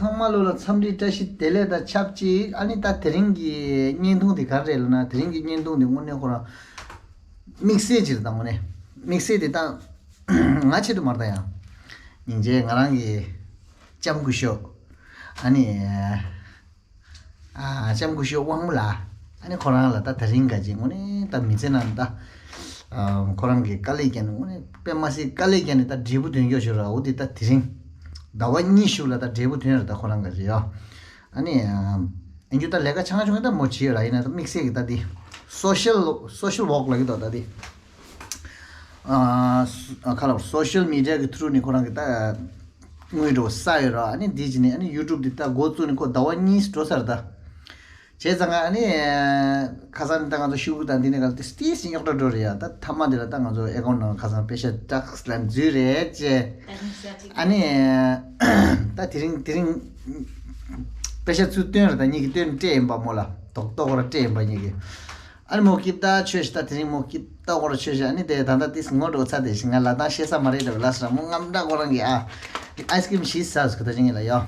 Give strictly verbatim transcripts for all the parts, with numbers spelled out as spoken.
ཚང་མ་ལོ་ལ་འཚམས་འདྲི་བཀྲ་ཤིས་བདེ་ལེགས་དང་ཆབས་ཅིག་ཨ་ནི་ད་དེ་རིང་གི་བརྙན་ཐུང་དེ་ག་རེ་རེད་ལབ་ན། དེ་རིང་གི་བརྙན་ཐུང་དེ་དངོས་གནས་ཁོ་རང་དམིགས་བསལ་ཅིག་རེད། ད་དངོས་གནས་དམིགས་བསལ་དེ་ད་ང་ཆེད་དུ་མ་རེད། ད་ཡང་སྙིང་རྗེ་ང་རང་གི་ལྕམ་སྐུ་ཞབས་ཨ་ནི། ཨ། ལྕམ་སྐུ་ཞབས་དབང་མོ་ལགས། ཨ་ནི་ཁོ་རང་ལ་ད་དེ་རིང་ག་ཅིག་དངོས་གནས་ད་མི་ཚེ་ནང་ད། ཨ། ཁོ་རང་གི་དཀའ་ལས་བརྒྱབ་ནས་དངོས་གནས་དཔེ་མ་སྲིད་དཀའ་ལས་བརྒྱབ་ནས་ད་འབྲས་བུ་ཐོན་རྒྱུ་ཞིག་རེད། འོ་དེ་ད་དེ་རིང་ཟླ་བ་གཉིས་གཞུག་ལ་ད་འབྲས་བུ་ཐོན་རེད། ད་ཁོ་རང་ག་ཅིག་ཡོད། ཨ་ནི། ཨ། ཨེ་འཇུ་ད་ལས་ཀ་ཆང་ཆུང་ད་མོ་བྱེད་ཡོད་ར། ཡིན་ན་ད་དམིགས་བསལ་གི་ད་དེ་སོ་ཤལ་སོ་ཤལ་ཝོག་ལ་གི་ད་ད་དེ། ཨ། ཁ་ལ་སོ་ཤལ་མི་ཌི་ཡ་གི་ཐུ་རུ་ནས་ཁོ་རང་གི་ད་དངུལ་འགྲོ་ས་ཡོད་ར། ཨ་ནི་འདི་ཅི་ནས་ཨ་ནི་ཡུ་ཊུབ་འདི་ད་འགོ་བཙུགས་ནས་ཁོ་ཟླ་བ་གཉིས་འགྲོ་ས་རེད་ད། བྱས་ཙང་ཨ་ནི་ཁ་སང་ད་ང་ཚོ་ཤུ་གུ་དང་འདི་ནས་ག་ལ་ཏིས་ཏིས་རྙོག་དྲ་འགྲོ་རེད་ཡ། ད་མཐའ་མ་འདི་ལ་ད་ང་ཚོ་ཨེ་ཀོན་ནང་ཁ་སང་པེ་ཤ་ཏག་ལ་འཛུལ་རེད་ཅེ། ཨ་ནི་ད་དེ་རིང་དེ་རིང་པེ་ཤ་ཚུར་བཏོན་རེད། ད་ཉིད་ཀྱི་བཏོན་སྤྲད་ཡིན་པ་མོ་ལ་ཏོག་ཏོག་ར་སྤྲད་ཡིན་པ་ཉིད་ཀྱི། ཨ་ནི་མོ་སྐྱིད་ད་ཆོས་ཤིག་ད་དེ་རིང་མོ་སྐྱིད་ད་གོ་ར་ཆོས་ཤིག་ཨ་ནི་དེ་ད་ད་ཏིས་ངོ་འགྲོ་ཚ་དེ་ཤིག་ང་ལ་ད་ཤེས་ས་མ་རེད་འདྲ་བ་ལ་སྲ་མོ་རྔམ་འདྲ་གོ་རང་གི་ཨ་ཨའི་སི་ཀི་རིམ་ཞིག་ཟ་ཟིག་ད་ཅི་ངེ་ལ་ཡོ།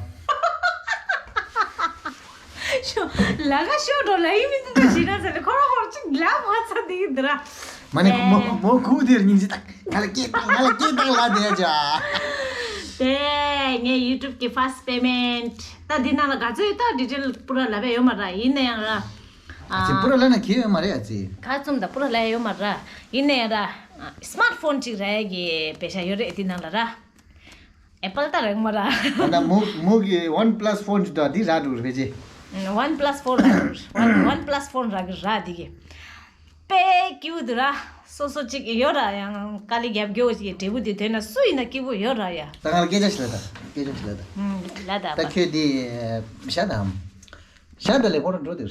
ཤོ་ལ་ག་ཤོ་འགྲོ་ལ་ཡིན་མིན་དུ་ཞིག་ན་ཟེར་ལ་ཁོ་རང་ཁོ་རང་ཅིག་ལ་མ་ཚ་དེ་གི་འདི་ར། མ་ནི་མོ་མོ་ཁུ་དེར་སྙིང་རྗེ་ད་ང་ལ་སྐྱེས་ད་ང་ལ་སྐྱེས་ད་ལ་དེ་ཅ། དེ་ངས་ཡུ་ཊུབ་གི་ཕར་སི་པེ་མེན་ཊི་ད་འདི་ནང་ལ་ག་ཚོད་ད་ཌི་ཊེལ་པུ་ར་ལ་བས་ཡོད་མ་ར། ཡིན་ན་ཡང་ར། ཨ་ཙི་པུ་ར་ལ་ན་གི་ཡོད་མ་རེད། ཨ་ཙི་ཁ་ཙུམ་ད་པུ་ར་ལ་ཡོད་མ་ར། ཡིན་ན་ཡང་ར་སི་མཱར་ཕོན་ཅིག་ར་གི་པེ་ཤ་ཡོད་རེད་འདི་ནང་ལ་ར། ཨེ་པལ་ད་རེད་མ་ར། ད་ད་མོ་མོ་གི་ཝན་པ་ལ་སི་ཕོན་ཅིག་ད་འདི་ར་འགྲོ་རེད་ཅེ། ཝན་པ་ལ་སི་ཕོར་ར་གི་ཝན་པ་ལ་སི་ཕོན་ར་གི་ར་འདི་གི། པེ་ཀིའུ་དུ་ར། སོ་སོ་ཅིག་ཡོད་ར་ཡང་དཀའ་ལས་རྒྱབ་རྒྱུ་ཅིག་འབྲས་བུ་དེ་ཐོན་ན་སུ་ཡིན་ན་སྐྱིད་པོ་ཡོད་ར་ཡ། ད་ང་ལ་སྐད་ཆ་ཞིག་ལ་ད་སྐད་ཆ་ཞིག་ལ་ད། ཨུམ་ལ་ད་ད་པ། ཁྱོད་དེ་ཤ་དང་ཤ་ད་ལས་ཁོ་ར་འགྲོ་དེར།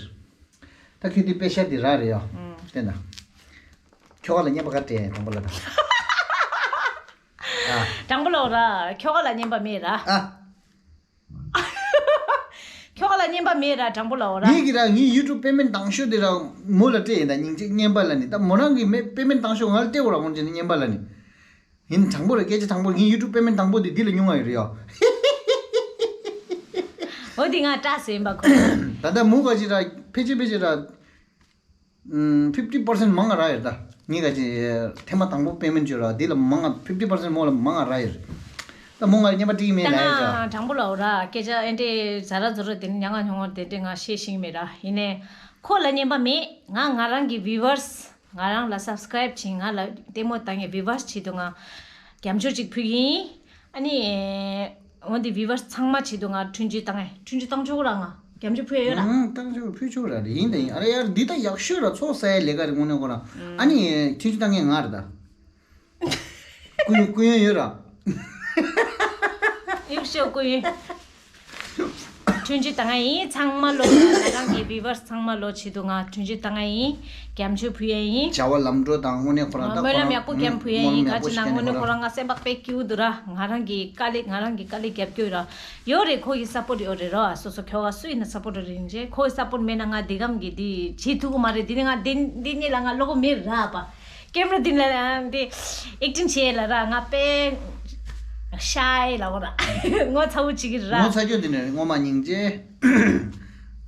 ད་ཁྱོད་དེ་པེ་ཤ་དེ་ར་རེད་ཡ། ཨུམ་བསྟན་ད། ཁྱོ་ག་ལ་བརྙན་པ་ག་སྤྲད་དང་པོ་ལ་ད། ཨ། དང་པོ་ལ་འོ་ར་ཁྱོ་ག་ལ་བརྙན་པ་མེད་ར། ཨ། ཁྱོ་ག་ལ་བརྙན་པ་མེད་ར་དྲང་པོ་ལ་འོ་ར། ངེད་ཀྱི་ར་ངའི་ཡུ་ཊུབ་པེ་མེན་ཊི་དང་ཤོས་དེ་ར་མོ་ལ་སྤྲད་ཡིན་ད་སྙིང་རྗེ་བརྙན་པ་ལ་ནི། ད་མོ་རང་གི་མེ་པེ་མེན་ཊི་དང་ཤོས་ང་ལ་སྤྲད་འོ་ར་ངོ་འཇིན་བརྙན་པ་ལ་ནི། ཡིན་དྲང་པོ་ར་སྐད་ཆ་དྲང་པོ་ངའི་ཡུ་ཊུབ་པེ་མེན་ཊི་དང་པོ་དེ་འདི་ལ་ཉུང་ང་ཡོད་རེད་ཡ། འོ་དེ་ང་སྐྲག་སོ་ཡིན་པ་ཁོ། ད་ལྟ་མོ་ག་ཅི་ར་ཕལ་ཆེར་ཕལ་ཆེར་ར། ཕིབ་ཊི་པར་སེན་ཊི་མང་ང་རག་ཡོད་ད། ངས་ག་ཅི་ཐེངས་མ་དང་པོ་པེ་མེན་ཊི་བྱོས་ར་འདི་ལ་མང་ང་ཕིབ་ཊི་པར་སེན་ཊི་མོ་ལ་མང་ང་རག་ཡོད། ད་མོ་ང་ལ་བརྙན་པ་སྤྲད་ཀྱི་མེད་ལབ་ཡོད་ད། དྲང་པོ་ལ་འོ་ར་སྐད་ཆ་ཨེ་འདྲས་ཛ་ར་ཛོ་ར་དེ་ནི་ཉང་ང་ཉོང་ང་དེ་འདྲས་ང་ཤེས་ཤིང་མེད་ར། ཡིན་ནས་ཁོ་ལ་བརྙན་པ་མེད། ང་ང་རང་གི་བིའུ་ཝར་སི་ང་རང་ལ་སབ་སི་ཀ་རེབ་བྱིན་ང་ལ་ལྟད་མོ་བལྟ་མཁན་བིའུ་ཝར་སི་ཆེད་དུ་ང་རྒྱབ་སྐྱོར་ཅིག་ཕུལ་གྱི་ཡིན། ཨ་ནི། འོན་ཏེ་བིའུ་ཝར་སི་ཚང་མ་ཆེད་དུ་ང་འཕྲིན་བཅོལ་བཏང་ངས་འཕྲིན་བཅོལ་བཏང་ཆོག་ར་ང་རྒྱབ་སྐྱོར་ཕུལ་ཡ་ཡོད་ར། ཨང་བཏང་ཆོག་ཕུལ་ཆོག་ར་རེད། ཡིན་ད་ཡིན། ཨ་རེ་ཡར་འདི་ད་ཡག་ཤོས་ར་ཚོགས་ས་ཡ་ལས་ཀ་རེད་དངོས་གནས་ཁོ་རང་། ཨ་ནི་འཕྲིན་བཅོལ་བཏང་མཁན་ང་རེད་ད། སྐུ་ཡོན་སྐུ་ཡོན་ཡོད་ར། ཡུག་ཤོ་སྐུ་ཡོན། འཕྲིན་བཅོལ་བཏང་ངས་ཡིན་ཚང་མ་ལོ་ང་རང་གི་བིའུ་ཝར་སི་ཚང་མ་ལོ་ཆེད་དུ་ང་འཕྲིན་བཅོལ་བཏང་ངས་ཡིན། རྒྱབ་སྐྱོར་ཕུལ་ཡ་ཡིན། བྱ་བ་ལམ་འགྲོ་དང་དངོས་གནས་ཁོ་རང་ད་སྨོན་ལམ་ཡག་པོ་རྒྱབ་ཕུལ་ཡ་ཡིན། ག་ཅི་ན་དངོས་གནས་ཁོ་རང་ང་སེམས་པ་དཔེ་སྐྱིད་པོ་འདུག་ར། ང་རང་གི་དཀའ་ལས་ང་རང་གི་དཀའ་ལས་རྒྱབ་སྐྱོར་ར་ཡོད་རེད། ཁོ་གི་སཔོར་ཊི་ཡོད་རེད་ར། སོ་སོ་ཁྱོ་ག་སུ་ཡིན་ན་སཔོར་ཊི་རེད་རིང་རྗེ་ཁོ་གི་སཔོར་ཊི་མེད་ན་ང་འདི་གམ་གི་འདི་བྱེད་ཐུབ་གི་མ་རེད། འདི་ནི་ང་འདི་འདི་གཉིས་ལ་ང་བློ་ཁོག་མེད་ར་པ། ཀེམ་ར་འདི་ལ་འདི་ཨེག་ཊིང་བྱེད་ལ་ར་ང་དཔེ་ཤའི་ལ་འོ་ར་ངོ་ཚ་བོ་བྱེད་ཀྱི་ར། ངོ་ཚ་རྒྱུ་འདི་ནི་ངོ་མ་སྙིང་རྗེ།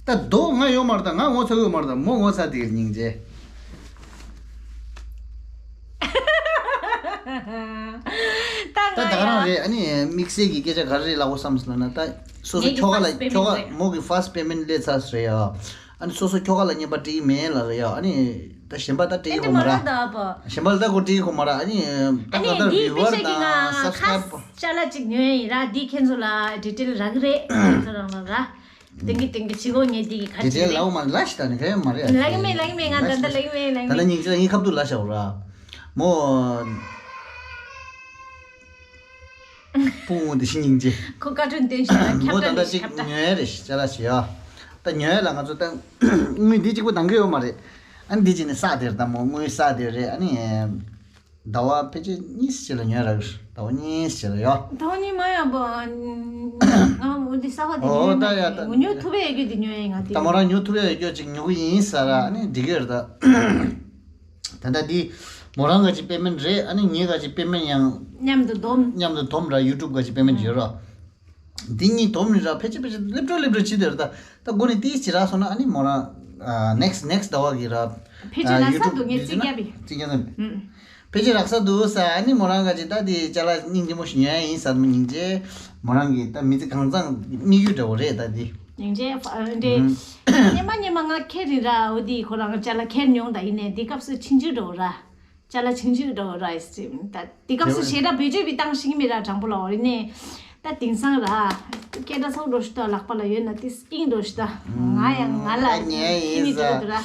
ད་རྡོ་ང་ཡོད་མ་རེད་ད། ང་ངོ་ཚ་ཡོད་མ་རེད་ད། མོ་ངོ་ཚ་དེ་སྙིང་རྗེ། ད་ད་ད་ག་རང་རེད། ཨ་ནི་དམིགས་བསལ་གྱི་སྐད་ཆ་ག་རེ་རེད་ལབ་དགོས་བསམ་སོང་ན། ད་སོ་སོ་ངེད་ཀྱི་ཁྱོ་ག་ལ་ཁྱོ་ག་མོ་གི་ཕར་སི་པེ་མེན་ཊི་སླེབས་ཚར་རེད་ཡ། ཨ་ནི་སོ་སོ་ཁྱོ་ག་ལ་བརྙན་པ་སྤྲད་ཀྱི་མེད་ལབ་རེད་ཡ། ཨ་ནི་ད་གཞན་པ་ད་སྤྲད་ཀྱི་ཡོད་མ་རེད། གཞན་པ་ལ་ད་ཁོ་སྤྲད་ཀྱི་ཡོད་མ་རེད། ཨ་ནི་ད་ད་ལྟ་བི་ཝར་དང་སབ་སི་ཀ་རའིབ་པ་ཅ་ལག་ཅིག་ཉོས་ཡིན་ར། འདི་ཁྱེད་ཚོ་ལ་ཌི་ཊེལ་རག་གི་རེད། ཁྱེད་ཚོ་རང་ལ་ར། ཏེང་གི་ཏེང་གི་ཕྱི་གོ་ངས་འདི་གི་ཁ་དེ་ཅིག་རེད། ལའོ་མ་ལ་ཤི་ད་ནི་ག་ཡོད་མ་རེད། ལ་གི་མེད་ལ་གི་མེད། ང་ད་ལྟ་ལ་གི་མེད་ལ་གི་ད་ལྟ་མེད། སྙིང་རྗེ་ངའི་ཁབ་ཏུ་ལ་ཤའོ་ར། མོ། སྤུ་གུ་འདི་ཤི་སྙིང་རྗེ། ཁོ་ཀ་ཊུན་སྟོན་ཤ་ཁྱབ་མོ་ད་ད་ཁྱབ་ཅིག་ཁྱབ་ད། ཉོ་ཡ་རེད་ཤི་ཅ་ལག་ཤི་ཡ། ད་ཉོ་ཡ་ལ་ང་ཚོ་ད་དངུལ་འདི་གཅིག་པོ་འདང་གི་ཡོད་མ་རེད། ཨ་ནི་འདི་གཅིག་ནི་ས་དེར་ད་མོ་དངུལ་ས་དེར་རེད། ཨ་ནི། ཟླ་བ་ཕལ་ཆེར་གཉིས་ཕྱེད་ལ་ཉོས་ར། ཟླ་བ་གཉིས་ཕྱེད་ལ་ཡོ། ཟླ་བ་གཉིས་མ་ཡོང་པ། ང་འོ་འདི་གསར་པ་དེ་ཨོ་ཉོས་ད་ཡ་ད། མེད། ཉོ་ཐུབ་པའི་ཡོད་རྒྱུ་དེ་ཉོས་ཡིན་ང་དེ། ད་མོ་རང་ཉོ་ཐུབ་པའི་ཡོད་རྒྱུ་ཅིག་ཉོ་གི་ཡིན་ཟེར་ར། ཨ་ནི་འགྲིག་གི་རེད་ད། ད་ལྟ་འདི་མོ་རང་ག་ཅིག་པེ་མེན་ཊི་རེད། ཨ་ནི་ངའི་ག་ཅིག་པེ་མེན་ཊི་ཡང་མཉམ་དུ་བསྡོམས། མཉམ་དུ་བསྡོམས་ར་ཡུ་ཊུབ་ག་ཅིག་པེ་མེན་ཊི་ཡོད་ར། འདི་གཉིས་སྡོམ་ནི་ར་ཕལ་ཆེར་ཕལ་ཆེར་སླེབས་འགྲོ་སླེབས་འགྲོ་བྱེད་དེ་ར། ད་ད་འགོ་ནས་ཏིས་ཅི་རག་སོང་ན་ཨ་ནི་མོ་རང་next next ཟླ་བ་གི་ར་ཕལ་ཆེར་རག་ས་འདུག་ངས་རྩིས་རྒྱག་པས། རྩིས་རྒྱག་ན་ཕལ་ཆེར་རག་ས་འདུག་ས། ཨ་ནི་མོ་རང་ག་ཅིག་ད་དེ་ཅ་ལག་སྙིང་རྗེ་མོ་ཞིག་ཉོ་ཡ་ཡིན་ས། སྙིང་རྗེ་མོ་རང་གི་ད་མི་ཚེ་གང་ཚང་དམིགས་ཡུལ་འདྲ་བོ་རེད་ད་དེ། སྙིང་རྗེ་ཧྥ་རན་ཏེ། སྙེ་མ་སྙེ་མ་ང་ཁྱེར་རིན་ར། འོ་དེ་ཁོ་རང་ཅ་ལག་ཁྱེར་མྱོང་ད། ཡིན་ནའི་དེ་སྐབས་སུ་ཆིང་ཆིང་འགྲོ་ར། ཅ་ལག་ཆིང་ཆིང་འགྲོ་ར་ཡིན་ད། དེ་སྐབས་སུ་ཞེ་དྲག་བེད་སྤྱོད་པའི་བཏང་ཤེས་ཀྱི་མེད་ར། དྲང་པོ་ལ་འོ་རེད་ནས། ད་དེང་སང་ར། སྐད་སྒྲ་ཚོགས་འགྲོ་ཤི་ད་ལག་པ་ལ་ཡོད་ན་དེ་སྙིང་འགྲོ་ཤི་ད། ང་ཡང་ང་ལ་ཁྱི་ནི་འགྲོ་འདུག་ར།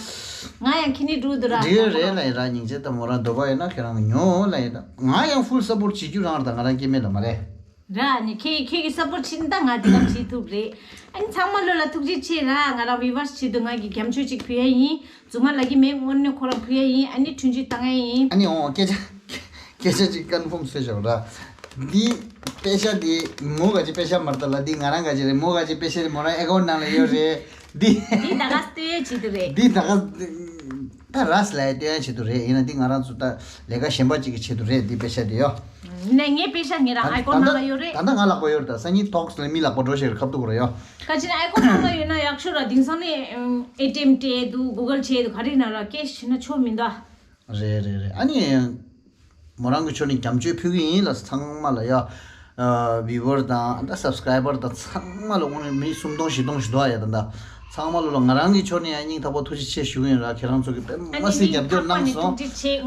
ང་ཡང་ཁྱི་ནི་འགྲོ་འདུག་ར། འགྲིག་རེད་ལ་ཡིན་ར། སྙིང་རྗེ་ད་མོ་རང་འདོད་པ་ཡོད་ན་ཁྱེད་རང་ཉོ་ལ་ཡིན་ད། ང་ཡང་full support བྱེད་རྒྱུ་རང་ར། ད་ང་རང་སྐྱེ་དམན་ལ་མ་རེད། ར་ནི་ཁྱེད་ཁྱེད་ཀྱི་སཔོར་ཊི་བྱིན་ད་ང་དེ་ལ་བྱེད་ཐུབ་རེད། ཨ་ནི་ཚང་མ་ལོ་ལ་ཐུགས་རྗེ་ཆེ་ར། ང་རང་བི་ཝར་སི་བྱེད་དུ་ང་གི་རྒྱབ་མཆོད་ཅིག་ཕུལ་ཡ་ཡིན། རྫུན་མ་ལ་གི་མེད་དངོས་གནས་ཁོ་རང་ཕུལ་ཡ་ཡིན། ཨ་ནི་འཕྲིན་བཅོལ་བཏང་ཡ་ཡིན། ཨ་ནི་འོ་སྐད་ཆ་སྐད་ཆ་ཅིག་ཀན་ཕོམ་བཟོས་བཞག་ར། འདི་པེ་ཤ་འདི་མོ་ག་ཅི་པེ་ཤ་མར་ད་ལ། འདི་ང་རང་ག་ཅི་རེད། མོ་ག་ཅི་པེ་ཤ་རེད། མོ་རང་ཨེ་ཀའུན་ཊི་ནང་ལ་ཡོད་རེད། འདི་འདི་ད་ག་སྟོན་ཡ་བྱེད་དུ་རེད། འདི་ད་ག་ད་ར་སི་ལ་ཡ་སྟོན་ཡ་བྱེད་དུ་རེད། ཡིན་ན་འདི་ང་རང་ཚོ་ད་ལས་ཀ་གཞན་པ་ཅིག་གི་ཆེད་དུ་རེད། འདི་པེ་ཤ་འདི་ཡོ། ནས་ངའི་པེ་ཤ་ངེད་རང་ཨའི་ཀོན་ནང་ལ་ཡོད་རེད། ད་ལྟ་ང་ལག་པ་ཡོད་རེད། ད་སང་ཉིན་ཐོག་སི་ལ་མི་ལག་པ་འགྲོ་ཤེས་རེད། ཁབ་ཏུ་གོ་ར་ཡོ། ཁ་ཅིག་ཨའི་ཀོན་ནང་ལ་ཡོད་ན་ཡག་ཤོས་ར། དེང་སང་ནི་ཨེ་ཊི་ཨེམ་སྤྲད་འདུག་གུ་གལ་བྱས་འདུག་ག་རེ་ན་ར་ཀེ་ཤི་ན་ཆོ་མི་འདུག་རེད་རེད་རེད། ཨ་ནི་མོ་རང་གི་ཕྱོགས་ནས་རྒྱབ་མཆོད་ཕུལ་གི་ཡིན་ལ། ཚང་མ་ལ་ཡ། བི་ཝར་དང་ད་སབ་སི་ཀ་རའི་བར་དང་ཚང་མ་ལ་དངོས་གནས་མི་སུམ་སྟོང་བཞི་སྟོང་ཞིག་འདུག་ཨ་ཡ། ད་ད་ཚང་མ་ལོ་ལ་ང་རང་གི་ཕྱོགས་ནས་ཡ་སྙིང་ཐག་པ་ཐུགས་རྗེ་ཆེ་ཞུ་གི་ཡིན་ར། ཁྱེད་རང་ཚོ་གི་དཔེ་མ་སྲིད་རྒྱབ་སྐྱོར་གནང་སོང་།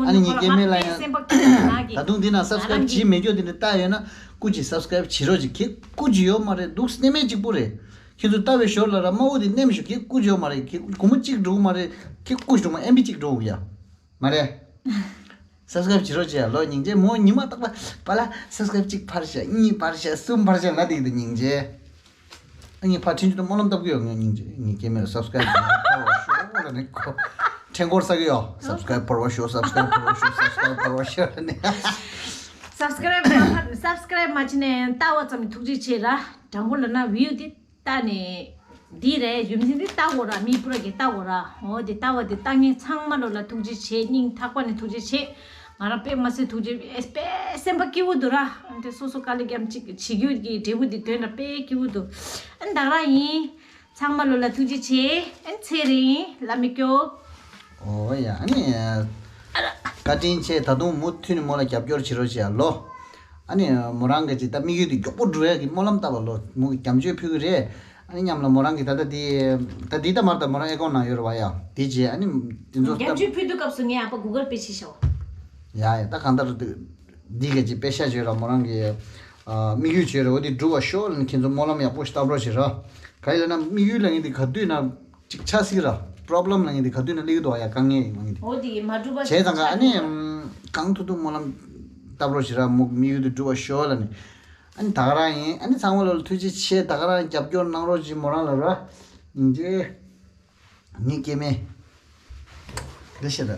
ཨ་ནི་ངེད་ཀྱི་མེ་ལ་ཡང་ད་དུང་འདི་ན་སབ་སི་ཀ་རའི་བར་བྱེད་མེད་རྒྱུ་དེ་འདྲ་ལྟ་ཡོད་ན་སྐུ་མཁྱེན་སབ་སི་ཀ་རའི་བར་བྱེད་རོགས་གྱིས། ཁྱེད་སྐུ་མཁྱེན་ཡོད་མ་རེད་འདུག་སྣེ་མེད་གཅིག་པུ་རེད། ཁྱེད་ཚོ་ལྟ་བའི་ཞོར་ལ་ར་དམའ་བོ་དེ་ནེམ་ཞིག་ཁྱེད་སྐུ་མཁྱེན་ཡོད་མ་རེད། ཁྱེད་སྒོར་མོ་གཅིག་འགྲོ་གི་མ་རེད། ཁྱེད་སྐུ་མཁྱེན་འགྲོ་མ་ཨེམ་བི་གཅིག་འགྲོ་གི་ཡ། མ་རེད། སབ་སི་ཀ་རའི་བར་བྱེད་རོགས་བྱེད་ཡ་ལོ། སྙིང་རྗེ་མོ་ཉི་མ་རྟག་པ་པ་ལ་སབ་སི་ཀ་རའི་བར་གཅིག་ཕར་བཞག་གཉིས་ཕར་བཞག་གསུམ་ཕར་བཞག་ལ་དེ་གི་དེ་སྙིང་རྗེ། ཨ་ངས་ཕར་འཕྲིན་བཅོལ་དུ་སྨོན་ལམ་བཏབ་གི་ཡོད། ངས་སྙིང་རྗེ་ངས་སྐྱེ་དམན་ལ་སབ་སི་ཀ་རའི་བར་ཕར་བ་ཤོག་ལ་ནི་ཁོ་ཕྲེང་སྐོར་ས་གི་ཡོད། སབ་སི་ཀ་རའི་བར་བ་ཤོག་སབ་སི་ཀ་རའི་བར་བ་ཤོག་སབ་སི་ཀ་རའི་བར་བ་ཤོག་ལ་ནི། སབ་སི་ཀ་རའི་བར་སབ་སི་ཀ་རའི་བར་མ་བྱས་ནས་ལྟ་བ་ཙམ་ཐུགས་རྗེ་ཆེ་ར། དྲང་པོ་ལ་ན་བིའུ་དེ་ལྟ་ནས་འདི་རེད། རྒྱུ་མཚན་འདི་ལྟ་དགོས་ར། མི་པུ་ར་གི་ལྟ་དགོས་ར། འོ་དེ་ལྟ་བ་དེ་ལྟ་མཁན་ཚང་མ་ལོ་ལ་ཐུགས་རྗེ་ཆེ། སྙིང་ཐག་པ་ནས་ཐུགས་རྗེ་ཆེ། ང་རང་དཔེ་མ་སྲིད་ཐུགས་རྗེ་དཔེ་སེམས་པ་སྐྱིད་པོ་འདུག་ར། དེ་སོ་སོ་དཀའ་ལས་རྒྱབ་ཅིག་བྱེད་རྒྱུ་གི་འབྲས་བུ་དེ་དོན་ར་དཔེ་སྐྱིད་པོ་འདུག་ཨ་ནི་ད་ག་རང་ཡིན། ཚང་མ་ལོ་ལ་ཐུགས་རྗེ་ཆེ། ཨ་ནི་ཚེ་རིང་ལ་མི་སྐྱོ། ཨོ་ཡ། ཨ་ནི་བཀའ་དྲིན་ཆེ། ད་དུང་མུ་མཐུད་ནས་མོ་ལ་རྒྱབ་སྐྱོར་བྱེད་རོགས་བྱེད་ཡ་ལོ། ཨ་ནི་མོ་རང་གི་ཅིག་ད་དམིགས་ཡུལ་དེ་མགྱོགས་པོ་འགྲུབ་ཡ་གི་སྨོན་ལམ་བཏབ་པ་ལོ། མོ་གི་རྒྱབ་མཆོད་ཕུལ་གི་རེད། ཨ་ནི་མཉམ་ལ་མོ་རང་གི་ད་ལྟ་དེ་ད་དེ་ད་མར་ད་མོ་རང་ཨེ་ཀོན་ནང་ཡོད་རེད་བ་ཡ། དེ་རྗེས་ཨ་ནི་དེ་ཚོ་རྒྱབ་མཆོད་ཕུལ་དུས་སྐབས་སུ་ངའི་ཨ་ཕ་གུ་གལ་པེ་བྱས་ཤོག་ཡ་ཡ། ད་གང་ལྟར་འདི་ག་ཅིག་པེ་ཤ་བྱོས་ར། མོ་རང་གི་དམིགས་ཡུལ་བྱོས་ར། འོ་དེ་འགྲུབ་པ་ཤོག་ལ་ནི་ཁྱེད་ཚོ་སྨོན་ལམ་ཡག་པོ་ཞིག་བཏབ་རོགས་བྱེད་ར། ག་ཡིན་ལབ་ན་དམིགས་ཡུལ་ལ་ངས་འདི་ག་དུས་ན་ཅིག་ཆགས་སྲིད་ར། པོ་རོབ་ལེམ་ལ་ངས་འདི་ག་དུས་ན་སླེབས་ཀྱི་འདུག་ཡ། དཀའ་ངལ་ཡིན་ང་ངས་འདི། འོ་དེ་མ་འགྲུབ་པ་བྱས་ཙང་ག་ཨ་ནི་གང་ཐུབ་ཐུབ་སྨོན་ལམ་བཏབ་རོགས་བྱེད་ར། མོ་དམིགས་ཡུལ་དུ་འགྲུབ་པ་ཤོག་ལ་ནི། ཨ་ནི་ད་ག་རང་ཡིན། ཨ་ནི་ཚང་མ་ལོ་ལ་ཐུགས་རྗེ་ཆེ། ད་ག་རང་རྒྱབ་སྐྱོར་གནང་རོགས་བྱེད་མོ་རང་ལ་ར། ཡིན་རྗེས། ངའི་སྐྱེ་དམན། འདི་ཤེས་ད།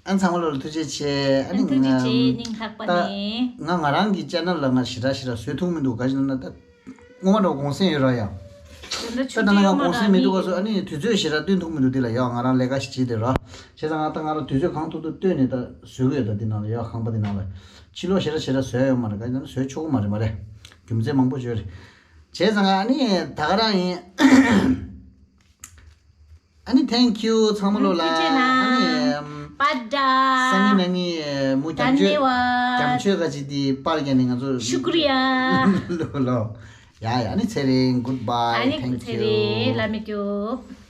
ཨ་ཚང་མ་ལོ་ལ་ཐུགས་རྗེ་ཆེ། ཨ་ནི་ཐུགས་རྗེ་ཆེ། ང་སྙིང་ཐག་པ་ད་ནས། ང་ང་རང་གི་ཅེ་ནལ་ལ་ང་ཞེ་དྲག་ཞེ་དྲག་བཟོས་ཐུབ་མི་འདུག་ག་ཞིག་ན་ད་སྔོན་མ་འདྲ་བོ་གུང་སེང་ཡོད་ར་ཡ། ད་ད་ལྟ་ང་གུང་སེང་མི་འདུག་ག་སོ། ཨ་ནི་དུས་ཚོད་ཞེ་དྲག་བསྟུན་ཐུབ་མི་འདུག་འདི་ལ་ཡ། ང་རང་ལས་ཀ་ཞིག་བྱེད་དེ་ར། བྱས་ཙང་ང་ད་ང་རང་དུས་ཚོད་གང་ཐུབ་ཐུབ་བཏོན་ནས་ད་བཟོས་གི་ཡོད། ད་འདི་ནང་ལ་ཡ། ཁང་པ་འདི་ནང་ལ་ཕྱི་ལོགས་ཞེ་དྲག་ཞེ་དྲག་བཟོས་ཡོད་མ་རེད། ག་ཞིག་ན་བཟོས་ཆོག་གི་མ་རེད་མ་རེད། རྒྱུ་མཚན་མང་པོ་ཡོད་རེད། བྱས་ཙང་ཨ་ནི་ད་ག་རང་ཡིན། ཨ་ནི་thank you ཚང་མ་ལོ་ལ། ཐུགས་རྗེ་ཆེ་གནང་། ཨ་ནི་པ་ད། སང་ཉིན་གནངས་ཉིན་མོ་རྒྱབ་མཆོད། ད་ནི་བ། རྒྱབ་མཆོད་ག་ཅིག་དེ་པར་རྒྱག་ནས་ང་ཚོ་ཤུ་ཀུ་རི་ཡ། ལོ་ལོ། ཡ་ཡ། ཨ་ནི་ཚེ་རིང་། good bye། ཨ་ནི་thank you ཚེ་རིང་། ལ་མི་སྐྱོ།